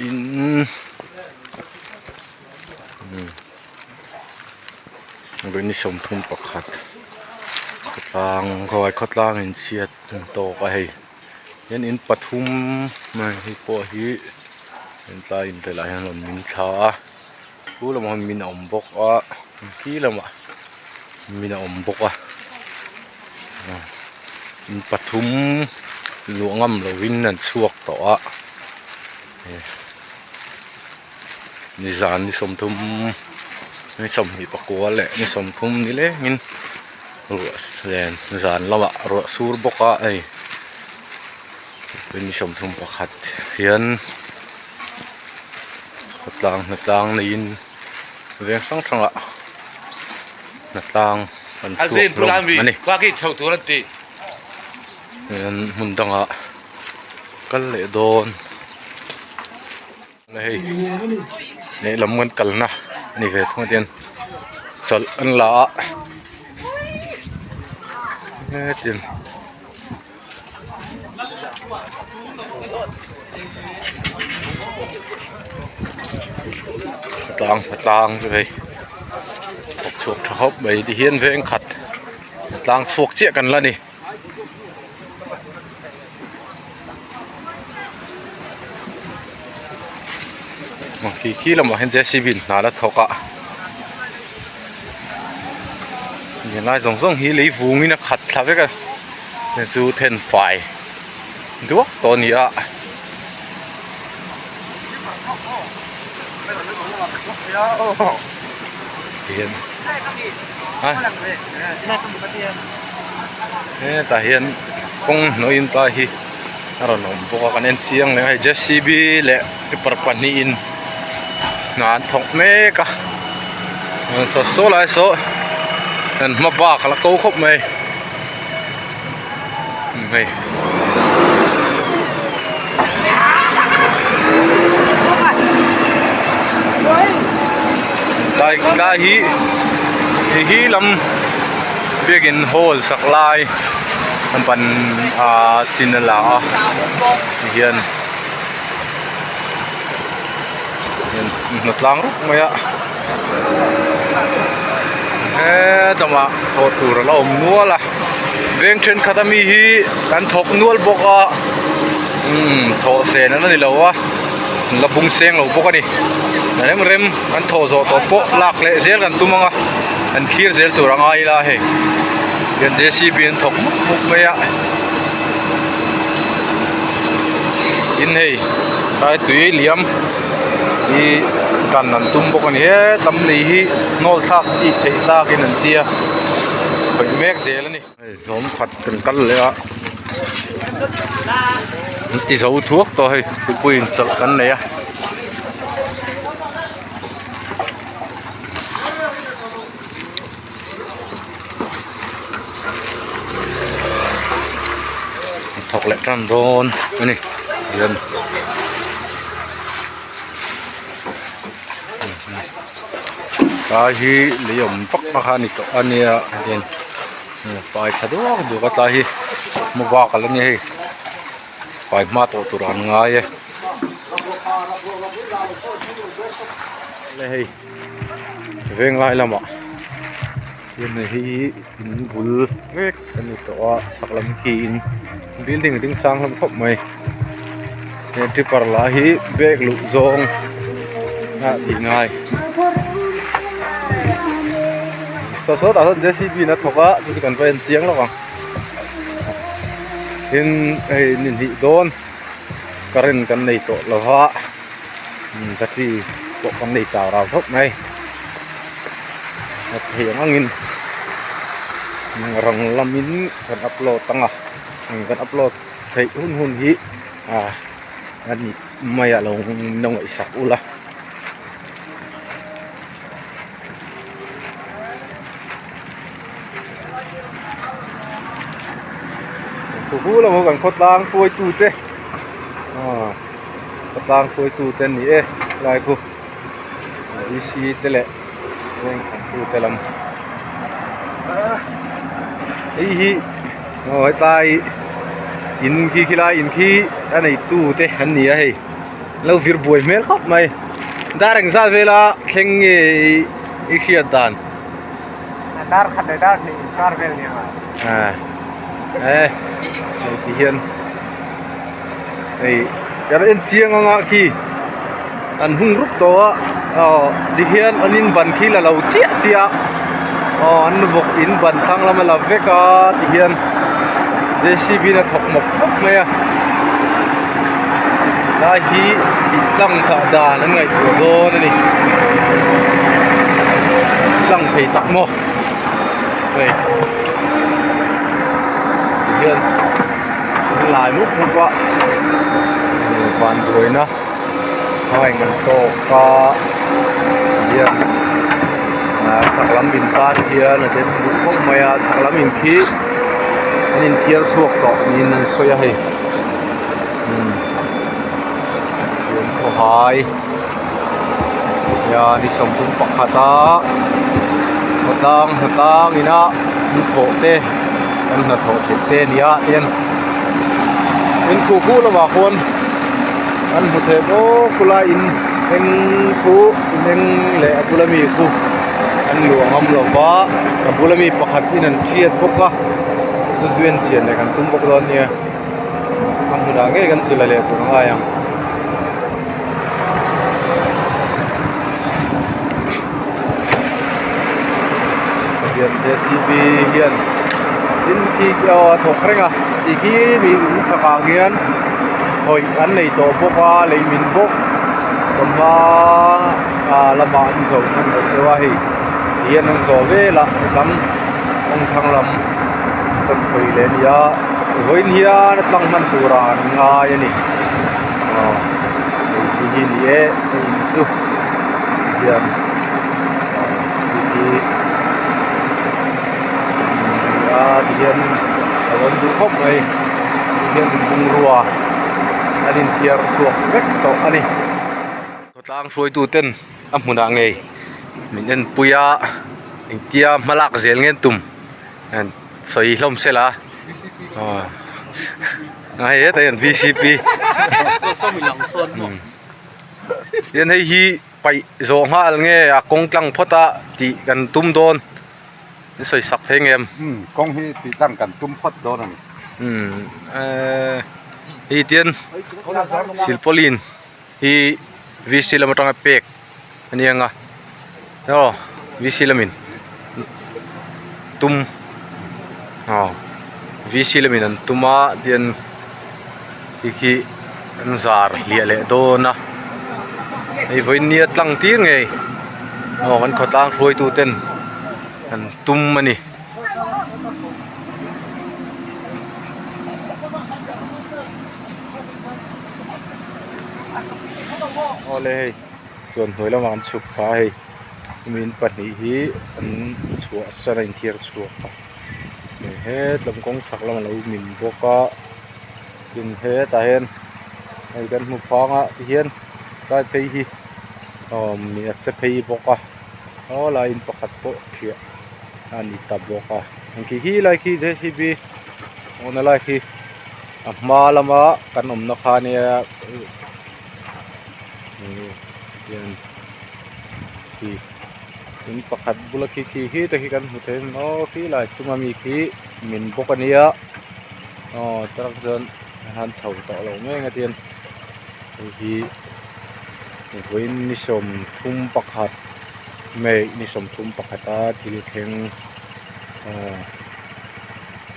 In vawi ni 31 khawtlang khawi khawtlang in chhiat an tawk a hei hian in pathum hei pawh hi tlai inrel ah hian rawn min thla a chu lamah hian min a awm bawk a khi lamah min a awm bawk a in pathum luah ngam lovin an chhuak tawh a nizan ni 30 ni 24 leh ni 30 ni lengin ruah nen zan lamah ruah sur bawk a hei ni 31 hian khawtlang hnatlang neiin veng hrang hrangah hnatlang an chhuak hlawm a ni hmun dangah kal leh dawn hei lehlam kan kalna a ni ve thung a tian chawlh an la a hetin tlang tlang chu hei thawk chhuak tha khawp mai tihian veng khat tlang chhuak chiah kan la ni. Khi khi lamah hian JCB in hna la thawk a helai zawng zawng hi lei vungin a khat thla vek a hei chu then fai duak tawh a ni a. Hetah hian kawng hnuaiin pa hi a rawn awm bawk a kan en chiang leh a hei JCB leh paper pahnihin hna an thawk mek a saw saw lai saw an hma bak a la ko khawp mai hei. Tlai tlai hi hei hi lam biakin hall sak lai an ban ah chin a la a tihian hnatlang rup mai a hetlangah thawh tur a la awm nual a veng thenkhat ami hi an thawk nual bawk a umm thawh sen an la ni lo a an la bung seng lo bawk a ni rem rem an thawh zawh tawh pawh lak leh zel kan tum ang a an thlir zel tur a ngai ila hei hian J C B an thawk mup mup mai a tin hei tlai tui liam hi dan an tum bawk a ni hetlai lei hi hnawl thlak tih theih takin an tia khawih mek zel a ni. Hei hlawm khat kan kal leh a an ti zo thuak tawh hei tuipuiin chawlh kan nei a. Thawk leh tan dawn a ni hian tlai hi lei awm vak vak a ni tawh a nia hetiang fai tha duak duak a tlai hi hmu bak a la ni hei fai hma tawh tur an ngai e hei. Venglai lamah heng hi in bul vek a ni tawh a chhak lam khi in building a ding sang hlawm khawp mai he tipper lah hi bag luh zawng a tih ngai saw sawtah sawn J C B in a thawk a chu chu kan va en chiang lawk ang tin hei ni hnih dawn current kan nei tawh lo va. Battery pawh kan nei chau rau khawp mai a theih ang angin rang lamin kan upload ang a kan upload theih hun hun hi ah a ni mai a lo ngaihsak ula. Thu lamah kan khawtlang hruaitute ah khawtlang hruaitute an ni e helai khu D C te leh veng tute lam hei hi aw hetlai in khi khilai in khi a neitu te an ni a hei. Lo vir buai hmel khawp mai. Dar engzat vela thleng nge i hriat dan? Dar khat leh dar hnih inkar vel nia. Ah. Eh. Hei ti hian. Hei kan en chiang anga khi an hung rup tawh a. Aw ti hian an in ban khi la lo chiah chiah a. Aw an vawk in ban thlang lama la vek a ti hian J_C_B in a thawk mawp mawp mai a. Lai hi tih tlang kah dan an ngaihtuah dawn a ni. Tlang thei tak maw hei ti hian an lai mup mup a van buaina a ingan tawk a ti hian ah chhak lam in tan hian a then duh khawp mai a chhak lam in khi an inthiar chhuak tawh niin an sawi a hei umm chuan khawhai nia ni sawmthum pakhata khawtlang hnatlang ina an thawh te an hnathawh theih te a ni a tian in khuh khuh lamah khuan an hmu thei bawk khulai in eng khu in eng leh a bula mi khu an luah ngam lo va a bula mi pakhat in an thiat bawk a chu chu en chian leh kan tum bawk dawn nia a hmunah ngei kan chila leh tur a ngai ang. Hian j c b hian tin khi aw a thawk reng a tih khi mi in chhakah khian khawih an nei tawh bawk a lei min bawk bawmhma ah lamah an zo hman lo deuh a hei ti hian an zawh vel a hetlam kawng thlang lam rawn khawih leh a ni a vawiin hian a tlang hman turah an ngai a ni aw hei hi hi ni e hei in chu hian hei hi a tihian a awm duh khawp mai tihian bungrua an inthiar chhuak vek tawh a ni. Khawtlang hruaitu ten a hmunah ngei min enpui a engtia hma lak zel nge an tum sawi hlawm sela aw hei hetah hian vcp hian hei hi paih zawh nghal nge a kawng tlang phawt a tih kan tum dawn an sawi sak thei ngem kawng hi tih tlang kan tum phawt dawn a ni umm ehh hei tian silpauline hi vc lam atanga pek a ni ang a aw vc lamin tum aw vc lamin an tum a tian hei khi an zar hliah leh dawn a hei vawiin nia tlang tir ngei aw kan khawtlang hruaitu ten an tum a ni. Awle hei chuan hnuai lamah an chhuk thla a hei min pahnih hi an chhuah san a inthiar chhuak a hei hetlam kawng chhak lamah alo min bawk a tin hetah hian hei kan hmu phang a tihian tlai phei hi aw mi a che phei bawk a aw lai in pakhat pawh thiah a ni ta bawk a engkih khi lai khi j c b awmna lai khi a hma lama kan awmna kha ania hian khi in pakhat bula khi khi khi te khi kan hmu thei a aw khi lai chunga mi khi min bawk a nia aw truck chuan a han chho tawh lo mai ang a tihian hei hi vawiin ni sawmthum pakhat May ni sawmthum pakhata thil thleng aw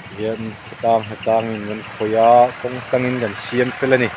tihian khawtlang hnatlangin kan khawih a kawng tlangin kan siam fel a ni.